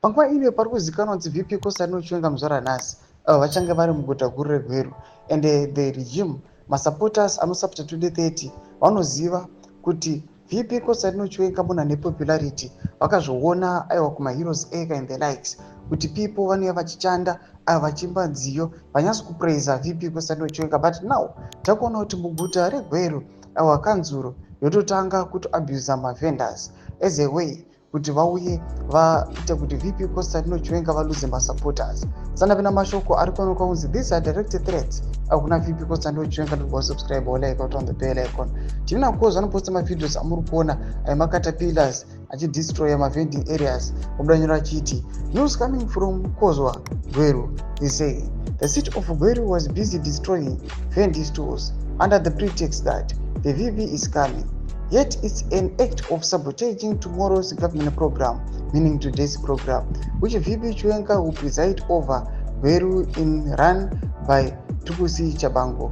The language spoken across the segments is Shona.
Panguva ino pari kuzivikanwa kunzi VP Constantino Chiwenga muzuva ranhasi vachange vari muguta guru reGweru, and the regime masupporters anosapota 2030 vanoziva kuti VP Constantino Chiwenga munhu ane popularity. Vakazviona aiwa kumaheroes eka and the likes kuti people vanouya vachichanda ava, vachiimba nziyo, vanyatso kupraisa VP Constantino Chiwenga. But now takuona kuti muguta reGweru aiwa kanzuro yototanga kutoabusa mavendors as a way kuti vauye vaite kuti VP Constantino Chiwenga valose masupporters. Sandapinda mashoko ari kuonekwa kunzi these are direct threats akuna VP Constantino Chiwenga. Ndobva subscribe, like, on the bell icon. Tinoona kozi vanoposta mavideos amuri kuona aemacaterpillars achidestroya mavending areas. Obuda achiti, "News coming from Kozwa, Gweru is saying the city of Gweru was busy destroying vending stores under the pretext that the VP is coming. Yet it's an act of sabotaging tomorrow's government program, meaning today's program, which VP Chiwenga will preside over. Gweru in run by Tukusi Chabango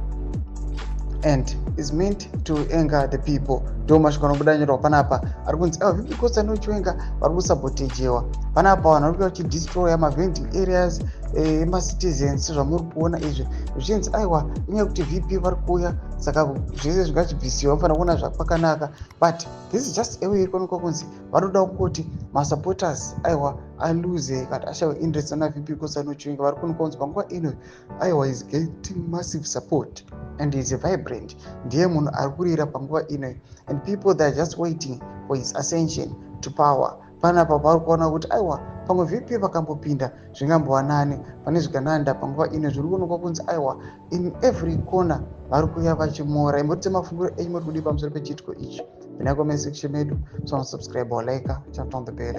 and is meant to anger the people." Ndo mashoko anobuda nyorwa panapa ari kunzi ava VP Constantino Chiwenga vari kusabotagewa panapa. Vanhu vari kuya vachidestroya mavending areas emacitizens sezvamuri kuona izvi, zvichinzi aiwa inyaya yekuti VP vari kuuya, saka zvese zvingachibvisiwa, vanofanira kuona zvapakanaka. But this is just a way iri kuonekwa kunzi vanoda kungoti masupporters aiwa alose kana ashaiwe interest ana VP Constantino Chiwenga. Vari kuonekwa kunzi panguva ino aiwa is getting massive support and is vibrant, ndiye munhu ari kurira panguva ino, and people, they are just waiting for his ascension to power. Panapa pauri kuona kuti aiwa pamwe VP vakambopinda zvingambova nani pane zvigananda. Panguva ino zviri kuonekwa kunzi aiwa in every corner vari kuuya vachimora. Imbotite mafungiro enyu, muri kudii pamusoro pechiitiko ichi? Pinai comment section medu, so subscribe or like, turn on the bell.